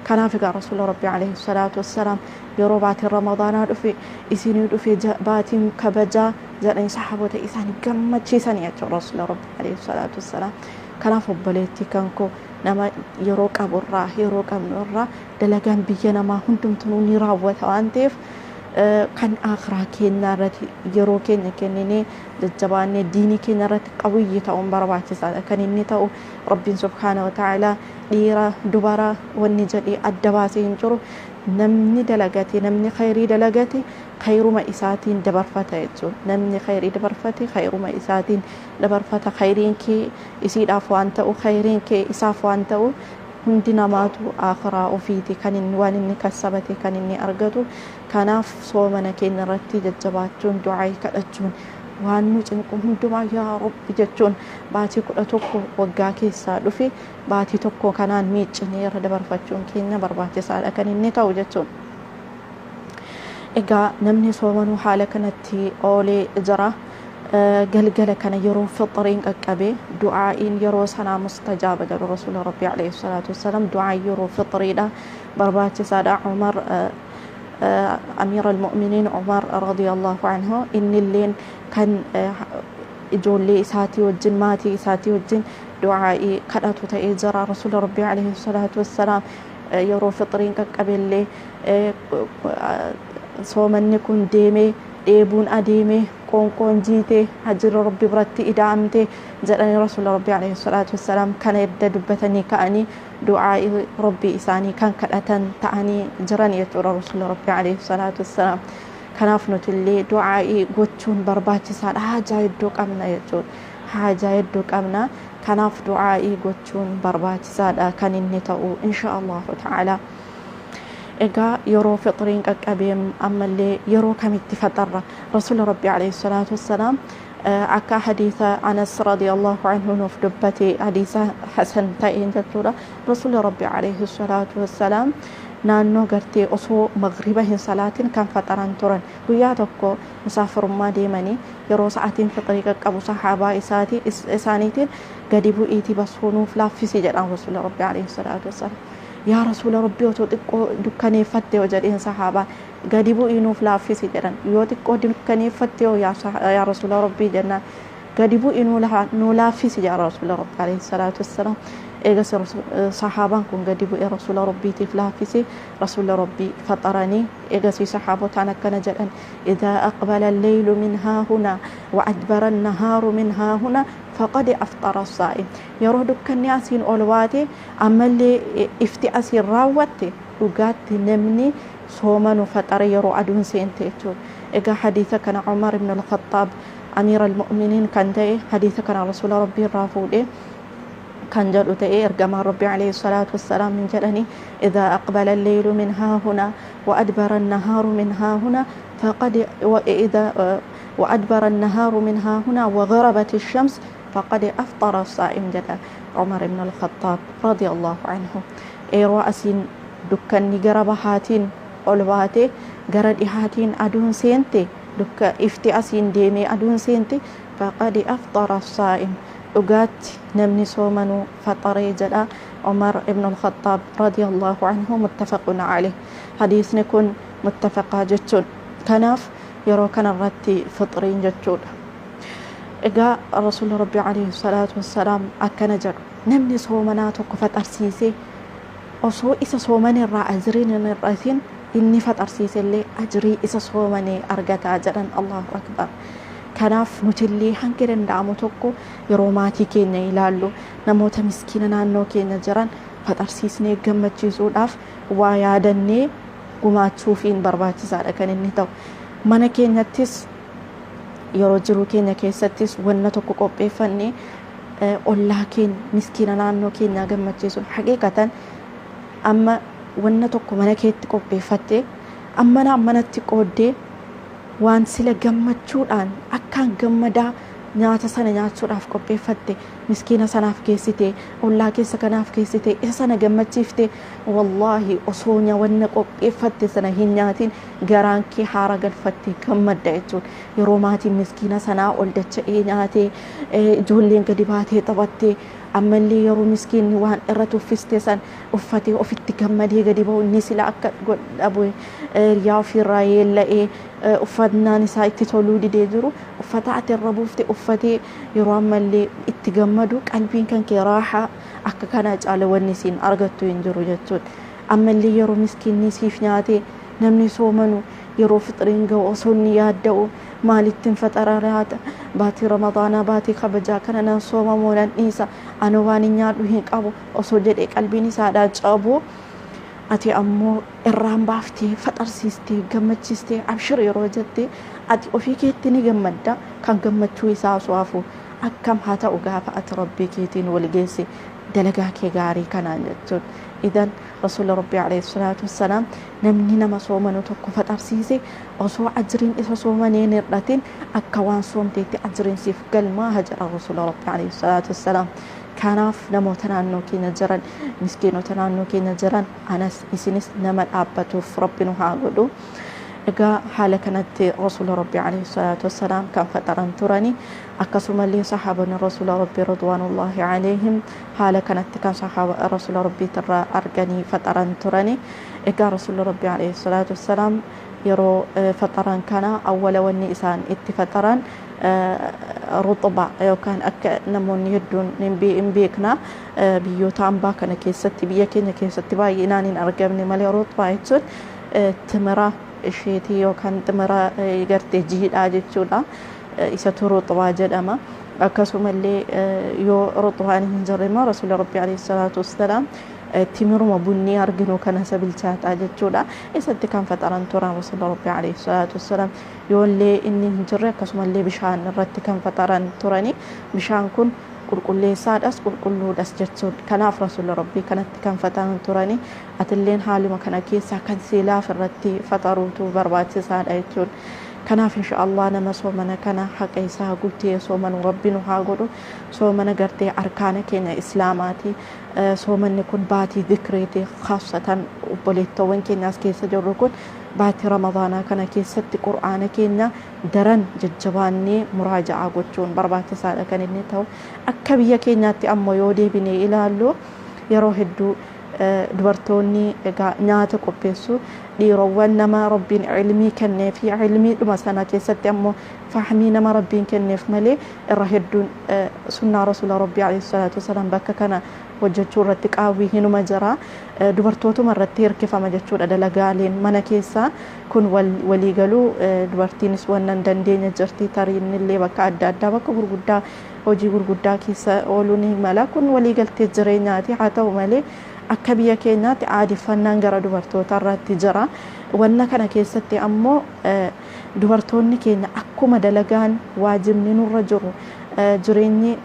Kanaaf egaa Rasuula Rabbii alayhi salaatu wassalaam yeroo baatiin Ramadaanaa dhufe, isinii dhufe baatiin kabajaa jedhanii sahaabota isaanii gammachiisanii jechuudha Rasuula Rabbii alayhi salaatu wassalaam. Kanaaf obboleettii kan koo, nama yeroo qaburraa, yeroo qabnu irraa dalagaan biyya namaa hundumtuu ni raawwata waan ta'eef, kan akhiraa keenyaa irratti yeroo keenya kenninee jajjabaannee diinii keenya irratti qawiyyi ta'uun barbaachisaadha. Kan inni ta'u Rabbiin subhaana wa ta'aalaa dhiira dubara wanni jedhee adda baasee hin jiru. Namni dalagate, namni khayrii dalagate khayruma isaatiin dabarfata jechuudha. Namni khayrii dabarfate khayruma isaatiin dabarfata. Khayriin kee isiidhaaf waan ta'u, khayriin kee isaaf waan ta'u, hundi namaatu akhiraa ofiiti kan inni waan inni kassabate kan inni argatu. Kanaaf soomana keenya irratti jajjabaachuun, du'aa kadhachuun, waan nu cinqu hundumaa yaa Rabbi jechuun, baatii 11 waggaa keessaa dhufe baatii tokko kanaan miiccinee irra dabarfachuun keenya barbaachisaadha kan inni ta'u jechuun. Egaa namni soomanuu haala kanatti oolee jira. Galgala kana yeroo fixriin qaqqabe du'aa'iin yeroo sanaa mustajaaba jedhu Rasuula Rabbii alayhi salaatu wassalaam. Du'aan yeroo fixriidha barbaachisaadha. Umar, amiira almu'miniin Umar radiyallahu anhu, innilleen kan ijoollee isaatii wajjin, maatii isaatii wajjin du'aa'ii kadhatu ta'ee jira. Rasuula Rabbii alayhi salaatu wassalaam yeroo fixriin qaqqabellee soomanni kun deemee, dheebuun adeemee, qoonqoon jiitee, hajirra Rabbi biratti ida'amte jedhanii Rasuula Rabbii alayhi salaatu wassalaam kana edda dubbatanii ka'anii du'aa'ii Rabbii isaanii kan kadhatan ta'anii jiran jechuudha Rasuula Rabbii alayhi salaatu wassalaam. Kanaaf nutillee du'aa'ii gochuun barbaachisaadha. Haajaa hedduu qabna jechuudha. Haajaa hedduu qabna. Kanaaf du'aa'ii gochuun barbaachisaadha kan inni ta'u insha Allahu ta'ala. Egaa yeroo fixriin qaqqabee ammallee yeroo kamitti faxarra? Rasuula Rabbii alayhi salaatu wassalaam akka hadiisa Anas radiyallahu anhu nuuf dubbate, hadiisa hasan ta'een jechuudha. Rasuula Rabbii alayhi salaatu wassalaam naannoo gartee osoo magriba hin salaatin kan faxaran turan. Guyyaa tokko musaafirummaa deemanii yeroo sa'aatiin fixrii qaqqabu sahaabaa isaaniitiin gadi bu'iitii basuu nuuf laaffisi jedhan Rasuula Rabbii alayhi salaatu wassalaam. Yaa Rasuula Rabbii, otoo xiqqoo dukkaneeffatte yoo jedheen sahaabaan, gadi bu'ii nuuf laaffisi jedhan. Yoo xiqqoo dukkaneeffatte yoo yaa Rasuula Rabbii jennaan, gadi bu'ii nuu laaffisi jedhan Rasuula Rabbii alayhi salaatu wassalaam. Eegas sahaabaan kun gadi bu'ee Rasuula Rabbiitiif laaffise, Rasuula Rabbii faxaranii. Eegasii sahaabotaan akkana jedhan: idaa aqbala alleylu min haahuna wa adbara annahaaru min haahuna faqad afxara saa'im. Yeroo dukkanni asiin ol baate ammallee ifti asiin raawwatte dhugaatti namni soomanu faxare yeroo aduun seente jechuudha. Egaa hadiisa kana Umar ibn al-Khattaab amiira al-mu'miniin kan ta'e hadiisa kana rasuula rabbii irraa fuudhee kan jedhu ta'ee ergamaan rabbii alayhi salaatu wassalaam hin jedhani idhaa aqbala alleylu min haahuna wa adbara annahaaru min haahuna faqad وإذا وأدبر النهار من هاهنا وغربت الشمس فقد أفطر الصائم جدا عمر بن الخطاب رضي الله عنه. Yeroo asiin dukkanni gara bahaatiin ol baate gara dhihaatiin aduun seente dukka ifti asiin deemee aduun seente faqad aftara saa'im dhugaatti namni soomanuu faxaree jedha Umar ibn al-Khattaab radiyallahu anhu. Muttafaqun alayh, hadiisni kun muttafaqaa jechuun. Kanaaf yeroo kanarratti fixriin jechuudha. Egaa rasuulli rabbi alayhi salaatu wassalaam akkana jedhu, namni soomanaa tokko faxarsiisee osoo isa sooman irraa ajriin hin hir'atin inni faxarsiise illee ajrii isa soomanee argataa jedhan. Allahu akbar. Kanaaf nutillee hanga danda'amu tokko yeroo maatii keenya ilaallu namoota miskiina naannoo keenya jiran faxarsiisnee gammachiisuudhaaf waa yaadannee gumaachuufiin barbaachisaadha kan inni ta'u. Mana keenyattis yeroo jiruu keenya keessattis wanna tokko qopheeffannee ollaa keenya miskiina naannoo keenyaa gammachiisuun haqiiqatan amma wanna tokko mana keetti qopheeffattee ammana ammanatti qooddee waan sila gammachuudhaan akkaan gammadaa nyaata sana nyaachuudhaaf qopheeffatte miskiina sanaaf geessite, ollaa keessa kanaaf geessite, isa sana gammachiifte, wallaahi osoo wanna qopheeffatte sana hin nyaatin garaan kee haara galfatte gammadda jechuudha. Yeroo maatiin miskiina sanaa ol dacha'ee nyaatee ijoolleen gadi baatee taphattee ammallee yeroo miskiinni waan irra tuffiste san uffatee ofitti gammadee gadi ba'u inni sila akka godhabu yaa ofirraa yeella'ee uffannaan isaa itti toluu didee jiru uffata ati irra buufte uffatee yeroo ammallee itti gammadu qalbiin kan kee raaxaa akka kana caala wanni isiin argattu hin jiru jechuudha. Ammallee yeroo miskiinni siif nyaatee namni soomanu yeroo fixriin ga'u osoo inni yaadda'u maalittiin faxara laata, baatii ramadaanaa baatii kabajaa kana nan soomamoo nan dhiisa, ana waan hin nyaadhu hin qabu osoo jedhee qalbiin isaadhaa cabu ati ammoo irraan baaftee faxarsiistee gammachiistee abshir yeroo jettee ati ofii keetti ni gammadda kan gammachuu isaa osoo hafu akkam haa ta'u gaafa ati rabbii keetiin wal geesse dalagaa kee gaarii kanaan jechuudha. Idan rasuula rabbii alayhi salaatu wassalaam namni nama soomanu tokko faxarsiise osoo ajriin isa soomanee hin hir'atin akka waan soomteetti ajriin siif galmaa jedha rasuula rabbii alayhi salaatu wassalaam. Kanaaf namoota naannoo keenya jiran, miskiinota naannoo keenya jiran, anas isinis nama dhaabbatuuf rabbi nu haa godhu. Egaa haala kanatti rasuula rabbii alayhi salaatu wassalaam kan faxaran turani. Akkasumallee sahaabonni rasuula rabbii ridwaanullahi alayhim haala kanatti kan sahaaba rasuula rabbiitirraa arganii faxaran turani. Egaa rasuula rabbii alayhi salaatu wassalaam yeroo faxaran kana awwala wanni isaan itti faxaran ruxba yookaan akka namoonni hedduun hin beekna biyyoota ambaa kana keessatti biyya keenya keessatti baay'inaan hin argamne malee ruxbaa jechuun timira isheetii yookaan timira gartee jiidhaa jechuudha. Isatu ruxbaa jedhama. Akkasumallee yoo ruxbaan hin jirre immoo rasuula rabbii alayhi salaatu wassalaam timiruma bunnii arginu kana isa bilchaataa jechuudha. Isatti kan faxaran turan rasuula rabbii alayhi salaatu wassalaam. Yoollee inni hin jirre akkasumallee bishaan irratti kan faxaran turani. Bishaan kun qulqulleessaadhas qulqulluudhas jechuudha. Kanaaf rasuula rabbii kanatti kan faxaran turani. Atilleen haaluma kana keessaa kan silaaf irratti faxaruutu barbaachisaadha jechuudha. Kanaaf insha Allah nama soomana kana haqa isaa guutee soomanu rabbi nu haa godhu. Soomana gartee arkaana keenya islaamaati. Soomanni kun baatii zikriiti, khaasatan obboleettowwan keenyaas keessa jirru kun baatii ramadaanaa kana keessatti qur'aana keenya daran jajjabaannee muraaja'aa gochuun barbaachisaadha kan inni ta'u. Akka biyya keenyaatti ammoo yoo deebinee ilaallu yeroo hedduu dubartoonni egaa nyaata qopheessu, dhiirowwan nama rabbiin ilmii kennee fi ilmiidhuma sana keessatti ammoo fahmii nama rabbiin kenneef malee irra hedduun sunnaa rasuula rabbii alayhi salaatu wasalaam bakka kana hojjechuu irratti qaawwii hinuma jira. Dubartootuma irratti hirkifama jechuudha dalagaaleen mana keessaa kun waliigaluu dubartiinis wannan hin dandeenye jirti, tariin illee bakka adda addaa bakka gurguddaa hojii gurguddaa keessa ooluu ni mala, kun waliigaltee jireenyaati. Haa ta'u malee akka biyya keenyaatti aadeffannaan gara dubartoota irratti jira. Wanna kana keessatti ammoo dubartoonni keenya akkuma dalagaan waajibni nurra jiru, jireenyi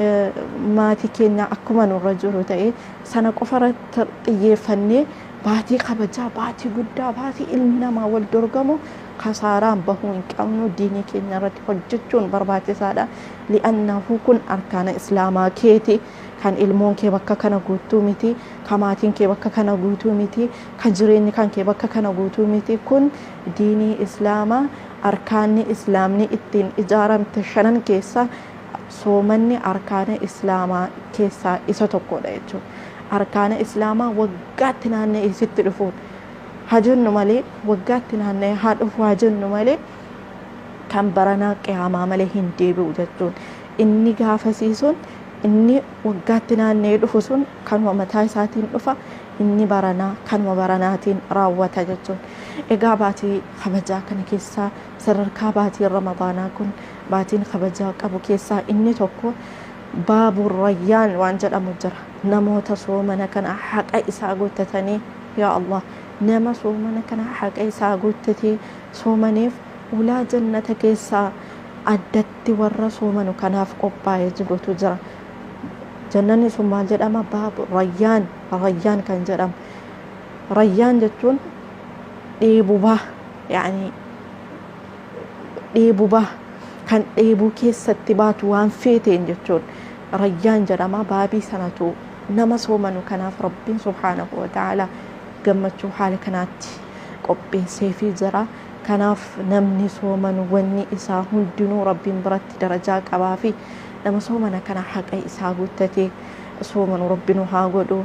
maatii keenya akkuma nurra jiru ta'e, sana qofa irratti xiyyeeffannee baatii kabajaa, baatii guddaa, baatii ilmi namaa wal dorgamu kasaaraan bahuu hin qabnu. Diinii keenya irratti hojjechuun barbaachisaadha. Li'annahu kun arkaana islaamaa keeti. Kan ilmoon kee bakka kana guutuu miti, kan maatiin kee bakka kana guutuu miti, kan jireenyi kan kee bakka kana guutuu miti. Kun diinii islaamaa, arkaanni islaamni ittiin ijaaramte shanan keessaa soomanni arkaana islaamaa keessaa isa tokkodha jechuudha. Arkaana islaamaa waggaatti naanna'ee sitti dhufuudha. Haa jennu malee, waggaatti naanna'ee haa dhufu haa jennu malee, kan baranaa qiyaamaa malee hin deebi'u jechuun. Inni gaafasii sun, inni waggaatti naanna'ee dhufu sun kanuma mataa isaatiin dhufa, inni baranaa kanuma baranaatiin raawwata jechuun. Egaa baatii kabajaa kana keessaa, sadarkaa baatiin ramadaanaa kun baatiin kabajaa qabu keessaa inni tokko baaburrayyaan waan jedhamu jira. Namoota soomana kana haqa isaa guuttatanii, yaa Allah, nama soomana kana haqa isaa guuttatee soomaneef ulaa jannata keessaa addatti warra soomanu kanaaf qophaa'ee jirutu jira. Jannanni sun maal jedhama? Baabu rayyaan. Rayyaan kan jedhamu, rayyaan jechuun dheebubaa, yaani dheebubaa kan dheebuu keessatti baatu waan feeteen jechuun rayyaan jedhama. Baabii sanatu nama soomanu kanaaf rabbiin subhaanahu wa ta'ala gammachuu haala kanaatti qopheesseefii jira. Kanaaf namni soomanu wanni isaa hundinuu rabbiin biratti darajaa qabaa fi nama soomana kana haqa isaa guuttatee soomanu rabbi nu haa godhu.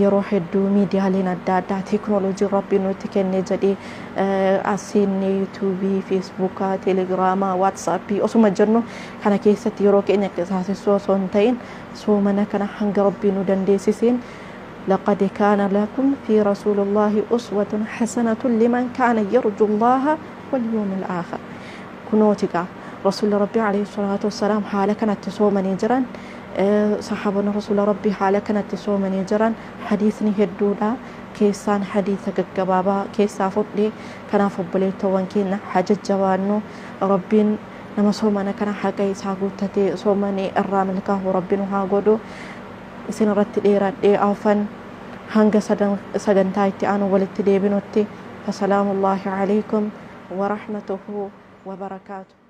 Yeroo hedduu miidiyaaleen adda addaa teeknooloojiin rabbi nutti kenne jedhee asiinne yuutuubii, feesbuukaa, teelegiraamaa, waatsaappii osuma jennu kana keessatti yeroo keenya qisaasessuu osoo hin ta'in, soomana kana hanga rabbii nu dandeessiseen, لقد كان لكم في رسول الله أسوة حسنة لمن كان يرجو الله واليوم الآخر. Kunooti rasuulli rabbii alayhi salaatu wassalaam haala kanatti soomanii jiran, saxaabonni rasuula rabbii haala kanatti soomanii jiran. Hadiisni hedduudha, keessaan hadiisa gaggabaabaa keessaa fudhee. Kanaaf obboleettowwan keenya haa jajjabaannu. Rabbiin nama soomana kana haqa isaa guuttatee soomanii irraa milkaa'u rabbi nu haa godhu. Isin irratti dheeradhee afan. Hanga sagantaa itti aanu walitti deebinutti, fasalaamu allaahi alaykum warahmatuhu wabarakaatu.